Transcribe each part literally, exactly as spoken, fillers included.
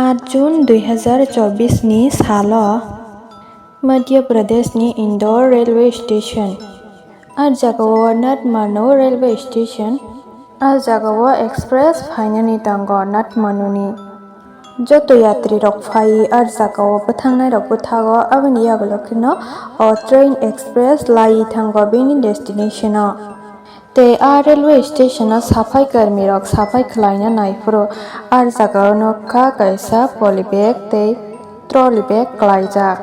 Aat June dui hazar chobbish ni salo Madhya Pradesh ni Indore railway station, ar jagao Natmano railway station, ar jagao express phainani tongo Natmano ni. Joto yatri rok phai ar jagao bwthangnai rok bwthago, aboni yagulo kheno o train express lai thango bini destination o. Tei a railway station o saphai karmi rok saphai khwlaina naiphuru ar jagao nukha kaisa poly bag tei trolley bag kwlaijak.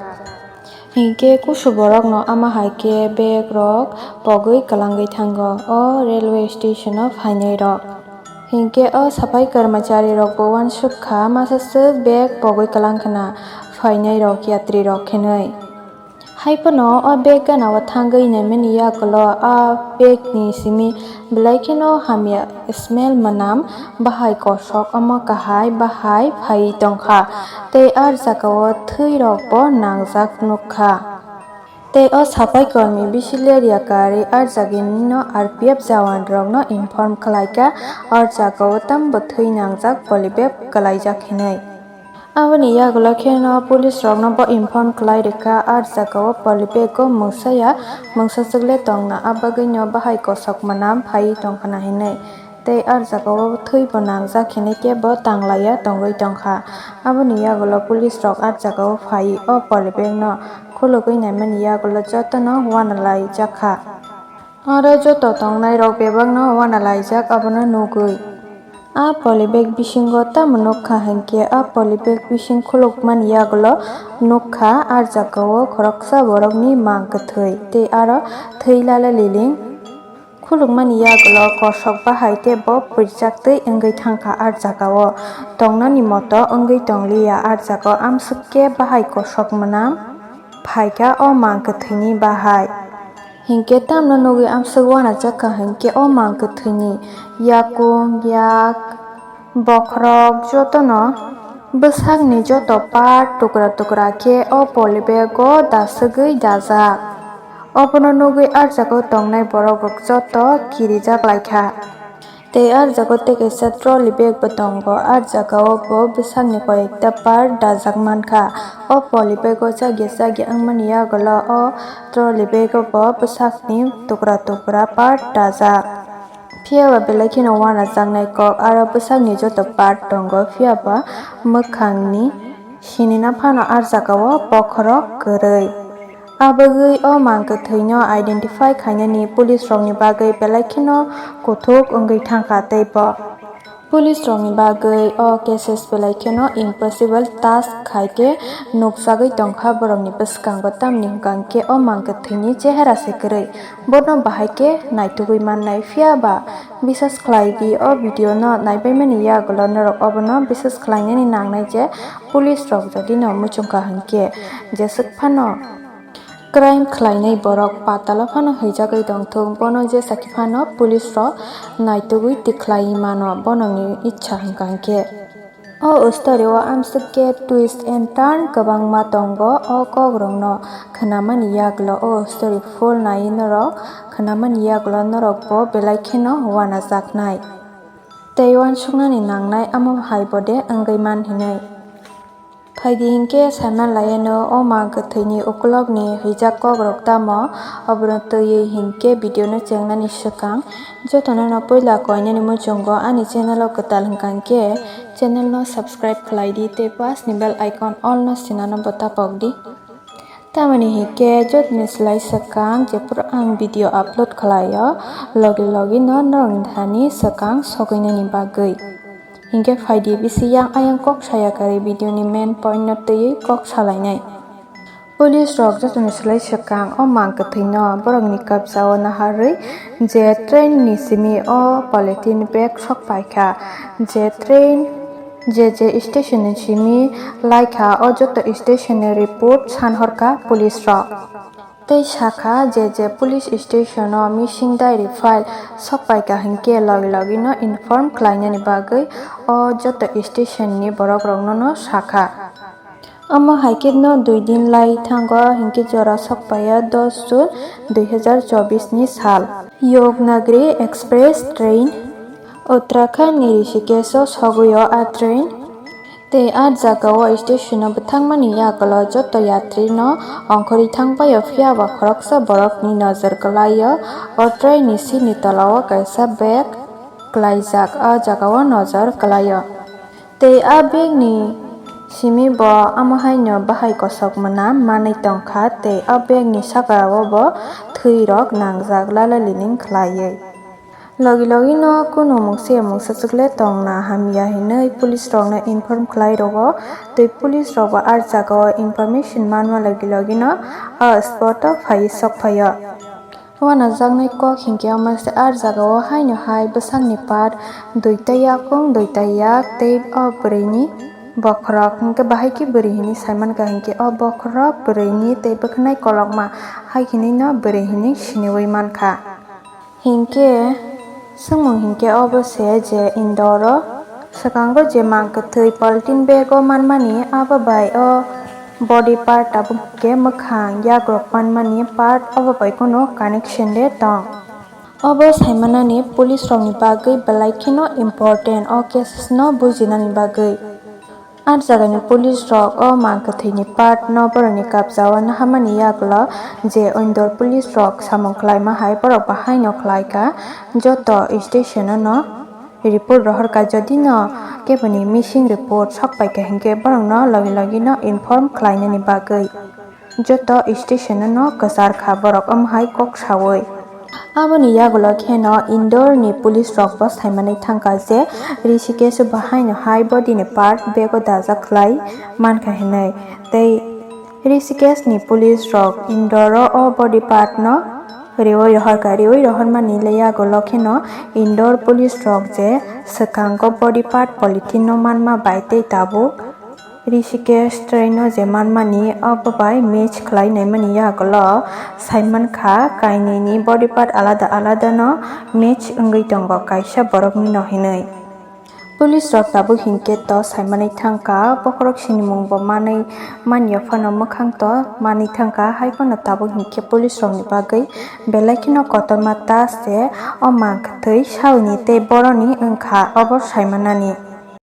Hinkhe kusu borokno ama hai khe bag rok pogwi kwlangwi thango o railway station o phainai rok. Hinkhe o saphai karmachari rok bo uansuk kha masa swk bag pogwi kwlang khna phainai rok yatri rok hinwi. Hai phano o bag gana o thangwi naimani yagulo a bag ni simi belai kheno hamya smell mwnam bahai kosok omo kahai bahai phai tongkha tei ar jagao thwi rok bo nangjak nukha. Tei o sapai kormi bisi ler ya karwi arjagini no R P F jawan rok no inform khlaikha, o jagao tambo thwi nangjak polybag kwlaijak hinwi. Aboni yagulo kheno police rokno bo inform khlai rikha, ar jagao polybag o mungsa ya, mungsa swkle tongna, abagwino bahai kosok mwnam phaiwi tongkhna hinwi. Tei ar jagao thwibo nangjak hinwi kebo tanglaiya tongwi tongkha. Aboni yagulo police rok ar jagao phaiwi o polybag no khulugwi naimani yagulo jotono uanalaijak kha. Aro joto tongnairok bebakno uanalaijak abono nugwi. A polybag bisingo tamo nukha hinkhe, a polybag bising khulukmani yagulo nukha, ar jagao khoroksa borokni mang kwthwi tei aro thwi lala liling. Khulukmani yagulo kosok bahai tei bo pwrwkjaktwi wngwi thangkha, ar jagao tongnani moto wngwi tongliya, ar jagao amswk khe bahai kosok mwnam phaikha o mang kwthwini bahai. Hinkhe tamno nugwi amswk uanajak kha hinkhe o mang kwthwini yakung, yak, bokhorok jotono bwsakni joto part tukra tukra khe o polybag o daswgwi dajak. Obono nugwi ar jagao tongnai borok rok joto kirijak laikha. Tei ar jagao tei kaisa trolley bag bo tongo, ar jagao bo bwsakni koi ekta part dajak mankha. O polybag o chakya chakya wngmani yagulo o trolley bag o bo bwsakni tukra tukra part dajak. Phiya ba belai kheno uanajaknai kok, aro bwsakni joto part tongo, phiya ba mwkhangni sinina phano ar jagao bokhorok kwrwi. Abagwi o mang kwthwino identify khainani police rokni bagwi belai kheno kuthuk wngwi thangkha tei bo police rokni bagwi o cases belai kheno impossible task hai khe nukjagwi tongkha borokni bwskango, tamni hwnkha hinkhe o mang kwthwini chehara se kwrwi, bono bahai khe naitugwi mannai. Phiya ba bisas khlai di, o video no naibaimani yagulo norok obono bisas khlainani nangnai je police rok jodi no muchungkha hinkhe jeswk phano crime khlainai borok patalo phano huijagwi tongthung, bono jesa khe phano police rok naitugwi tikhlaiwi mano, bonokni ichha hwnkha hinkhe. O story o amswk khe twist and turn kwbangma tongo, o kokrokno khnamani yagulo o story full naiwi norok khnamani yagulo norokbo belai kheno uanajaknai tei uansuknani nangnai, amo hai bo de wngwi man hinwi. Phaidi hinkhe saimannai ano o mang kwthwini ukulokni huijak kokrok tamo, obono twiwi hinkhe video no chengnani swkang jotono no puila koinani muchungo ani channel o kwtal hwnkha hinkhe channel no subscribe khlai di tei pas ni bell icon all no sinano bo tapok di. Tamoni hinkhe jotoni slai swkang jephuru ang video upload khlaio, logi logi no norokni thani swkang sogwinani bagwi. Hinkhe phaidi bisi yang ayang kok saya karwi video ni main point no twiwi kok salainai. Police rok jotoni slai swkang o mang kwthwino borokni kabjao naharwi je train ni simi o polythene bag sok paikha, je train je je station ni simi laikha o joto station ni report sanhorkha police rok. Tei sakha je je police station o missing diary file sok paikha hinkhe logi logi no inform khlainani bagwi o joto station ni borok rokno no sakha. Omo hai khe no dui din lai thango hinkhe jora sok paiya dos June dui hazar chobbish ni sal. Yamnagari Express train Uttarakhand ni Rishikesh o sogwi o a train. Tei a jagao station-o bwthangmani yagulo joto yatrino ongkhorwi thangpaio, phiyaba khoroksa borokni nojor kwlaio. O train-ni seat-ni tolao kaisa bag kwlaijak, a jagao nojor kwlaio. Tei a bag-ni simi bo amo haino bahai kosok mwnam manwi tongkha, tei a bag-ni sakao bo thwirok nangjak lalalining khwlaiwi. Logi logino kunu mungsa ya mungsa chukle tongna hamya hinwi police rokno inform khlai rogo, tei police rok bo a jagao information manma logi logino a spot o phaiwi sok phaio. Uanajaknai kok hinkhe omo se a jagao haino hai bwsakni part duita yakung duita yak tei o bwrwini bokhorok hinkhe bahai khe bwrwi hinwi saimankha hinkhe o bokhorok bwrwini tei bwkhanai kolokma hai hinwino bwrwi hinwi siniwi mankha. Hinkhe swngmung hinkhe obo se je Indore-o swkango je mang kwthwi polythene bag-o manmani, abo bai o body part tabuk hinkhe mwkhang yagrok panmani part obo bai kunu connection de tong. Obo saimanani police rokni bagwi belai kheno important o cases no bujinani bagwi. A jagani police rok o mang kwthwini part no borokni kabjao naharmani yagulo je Indore police rok samung khlaima hai borok bahaino khlaikha, joto station-o no report rohorkha, jodi no keboni missing report sokpaikha hinkhe borokno logi logi no inform khlainani bagwi. Joto station-o no kwchar kha borok, omo hai kok sawi. Aboni yagulo kheno Indore-ni police rok bo saimanwi thangkha je Rishikesh-o bahaino hai body-ni part bag-o dajak khlai mankha hinwi. Tei Rishikesh-ni police rok Indore-o o body part-no riwi rohorkha. Riwi rohormani le yagulo kheno Indore police rok je swkango body part polythene-no manma bai tei tabuk Rishikesh train-o je manmani, obo bai match khlai naimani yagulo saimankha, kainwini body part alada alada no match wngwi tongo kaisa borokni no hinwi. Police rok tabuk hinkhe to saimanwi thangkha, bokhorok sinimung bo manwi manya phano mwkhang to manwi thangkha, hai phano tabuk hinkhe police rokni bagwi belai kheno kotorma ta se o mang kwthwi sauni tei boroni wngkha obo saimanani.